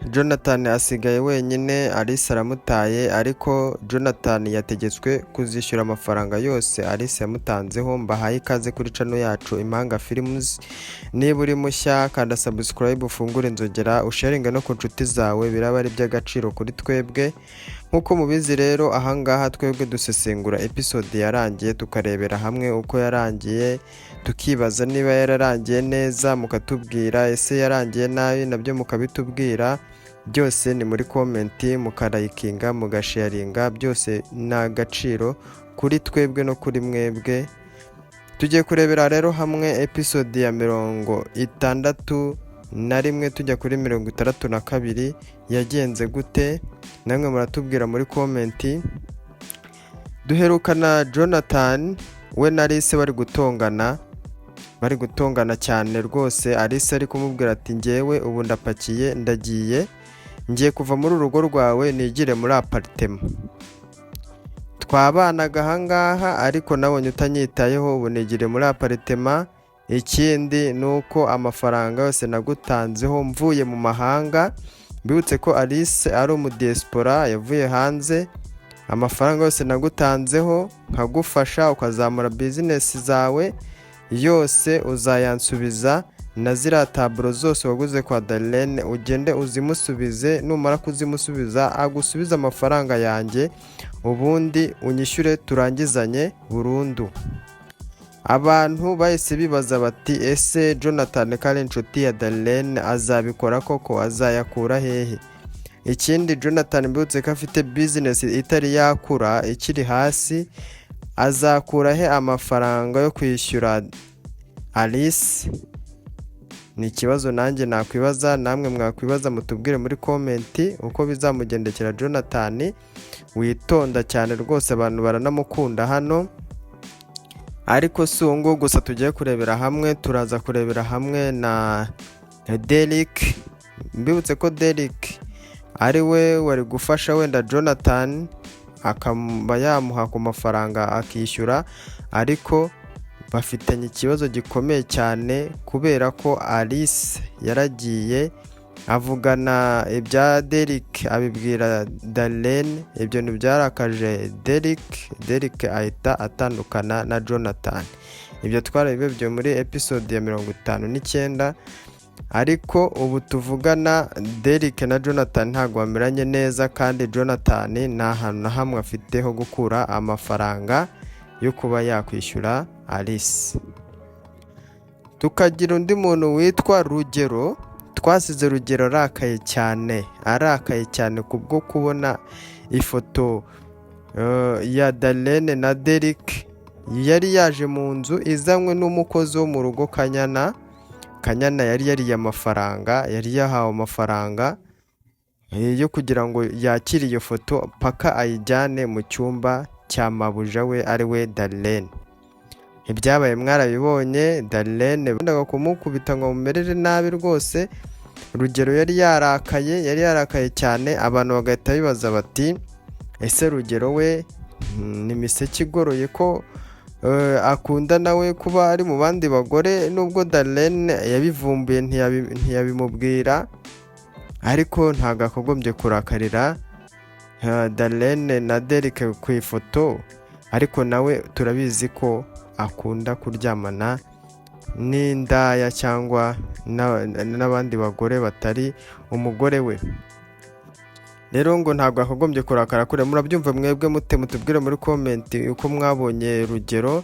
Jonathan asigaye wenyine. Alice aramutaye, ariko Jonathan yategetswe kuzishyura amafaranga yose Alice yamutanzeho. Mbahaye ikaze kuri channel yacu Impanga Films. Niba uri mushya, kanda subscribe, ufungure inzogera, usharinge no ku nshuti zawe, biraba ari iby'agaciro kuri twebwe. Nk'uko mubizi rero, ahangaha twebwe dusesengura episode yarangiye, tukarebera hamwe uko yarangiye, tukibaza niba yararangiye neza, mukatubwira ese yarangiye nabi, nabyo mukabitubwira. Byose ni muri comment, mukarayikinga, mugasharinga, byose ni agaciro kuri twebwe no kuri mwebwe. Tugiye kurebera rero hamwe episode ya 61 tujya kuri 62, yagenze gute? Namwe muratubwira muri comment. Duherukana Jonathan we na Alice bari gutongana, bari gutongana cyane rwose. Alice ari kumubwira ati: "Ngewe ubu ndapakiye, ndagiye, ngiye kuva muri uru rugo rwawe, nigire muri apartment. Twabanaga ahangaha, ariko nabonye utanyitayeho, ubu nigire muri apartment. Ikindi ni uko amafaranga yose nagutanzeho mvuye mu mahanga." Mbibutse ko Alice ari umudiaspora, yavuye hanze. "Amafaranga yose nagutanzeho nkagufasha ukazamura business zawe, yose uzayansubiza, na ziriya tableau zose waguze kwa Darlene ugende uzimusubize. Numara kuzimusubiza, agusubize amafaranga yanjye, ubundi unyishyure turangizanye burundu." Abantu bahise bibaza bati: "Ese Jonathan ko ari inshuti ya Darlene, azabikora koko? Azayakura hehe?" Ikindi, Jonathan mbibutse ko afite business itari yakura, ikiri hasi. Azakura he amafaranga yo kwishyura Alice? Ni ikibazo nanjye nakwibaza, namwe mwakwibaza. Mutubwire muri comment uko bizamugendekera Jonathan witonda cyane rwose, abantu baranamukunda hano. Ariko si uwo nguwo gusa tugiye kurebera hamwe, turaza kurebera hamwe na Derek. Mbibutse ko Derek ari we wari gufasha wenda Jonathan, akaba yamuha ku mafaranga akishyura, ariko bafitanye ikibazo gikomeye cyane kubera ko Alice yaragiye avugana ibya Derek, abibwira Darlene. Ibyo ntibyarakaje Derek, Derek ahita atandukana na Jonathan. Ibyo twarabibebye muri episode ya 59. Ariko ubu tuvugana, Derek na Jonathan ntabwo bameranye neza, kandi Jonathan nta hantu na hamwe afite ho gukura amafaranga yo kuba yakwishyura Alice. Tukagira undi muntu witwa Rugero. Twasize Rugero arakaye cyane, arakaye cyane kubwo kubona ifoto ya Darlene na Derek yari yaje mu nzu izanywe n'umukozi wo mu rugo Kanyana. Kanyana yari yariye amafaranga, yari yahawe amafaranga yo kugira ngo yakire iyo foto paka ayijyane mu cyumba cya mabuja we, ari we Darlene. Ibyabaye mwarabibonye, Darlene bendaga kumukubita ngo amumerere nabi rwose. Rugero yari yarakaye, yari yarakaye cyane. Abantu bagahita bibaza bati: "Ese Rugero we ni miseke igoroye ko akunda nawe kuba ari mu bandi bagore?" Nubwo Darlene yabivumbuye, ntiyabimubwira, ariko ntabwo akagombye kurakarira Darlene na Derek ku ifoto. Ariko nawe turabizi ko akunda kuryamana n'indaya cyangwa n'abandi bagore batari umugore we. Rero ngo ntabwo yakagombye kurakara kure. Murabyumva mwebwe mute? Mutubwire muri comment uko mwabonye Rugero.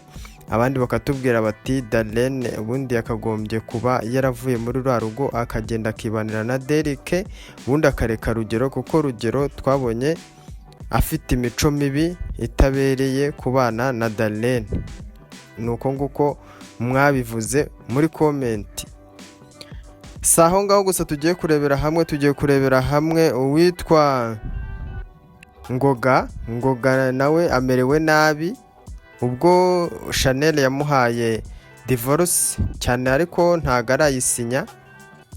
Abandi bakatubwira bati: "Darlene ubundi yakagombye kuba yaravuye muri ruriya rugo, akagenda akibanira na Derek, ubundi akareka Rugero, kuko Rugero twabonye afite imico mibi itabereye kubana na Darlene." Ni uko nguko mwabivuze muri comment. Si aho ngaho gusa tugiye kurebera hamwe, tugiye kurebera hamwe uwitwa Ngoga. Ngoga nawe amerewe nabi ubwo Chanel yamuhaye divorce cyane, ariko ntabwo arayisinya,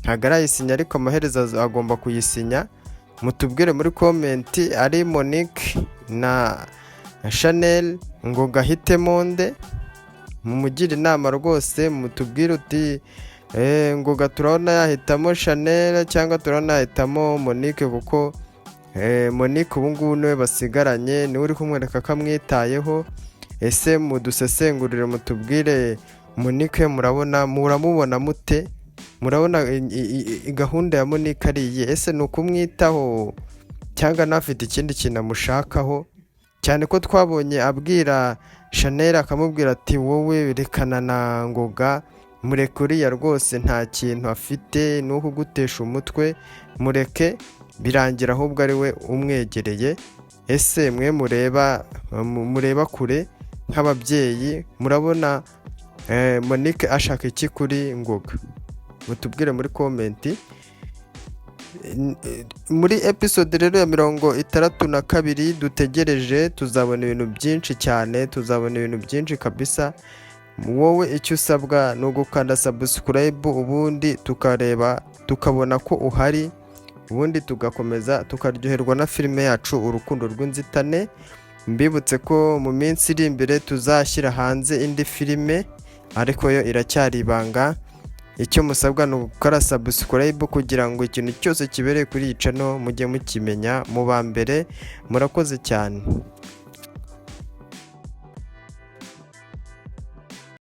ntabwo arayisinya, ariko amaherezo agomba kuyisinya. Mutubwire muri comment, ari Monique na Chanel, Ngoga ahitemo nde? Mumugire inama rwose, mutubwire uti Ngoga turabona yahitamo Chanel cyangwa turabona yahitamo Monique, kuko Monique ubu ngubu niwe basigaranye, niwe uri kumwereka ko amwitayeho. Ese mudusesengurire, mutubwire, Monique murabona, muramubona mute? Murabona gahunda ya Monique ari iyihe? Ese ni ukumwitaho cyangwa nawe afite ikindi kintu amushakaho? Cyane ko twabonye abwira Chanel, akamubwira ati: "Wowe rekana na Ngoga, mureke uriya rwose nta kintu afite, ni ukugutesha umutwe, mureke." Birangira ahubwo ari we umwegereye. Ese mwe mureba kure nk'ababyeyi, murabona Monique ashaka iki kuri Ngoga? Mutubwire muri comment. Muri episode rero ya 62 dutegereje, tuzabona ibintu byinshi cyane, tuzabona ibintu byinshi kabisa. Wowe icyo usabwa ni ugukanda subscribe, ubundi tukareba, tukabona ko uhari, ubundi tugakomeza tukaryoherwa na filime yacu Urukundo rw'Inzitane. Mbibutse ko mu minsi iri imbere tuzashyira hanze indi filime, ariko yo iracyari ibanga. Icyo musabwa ni ugukora subscribe kugira ngo ikintu cyose kibereye kuri iyi channel mujye mukimenya mu ba mbere. Murakoze cyane.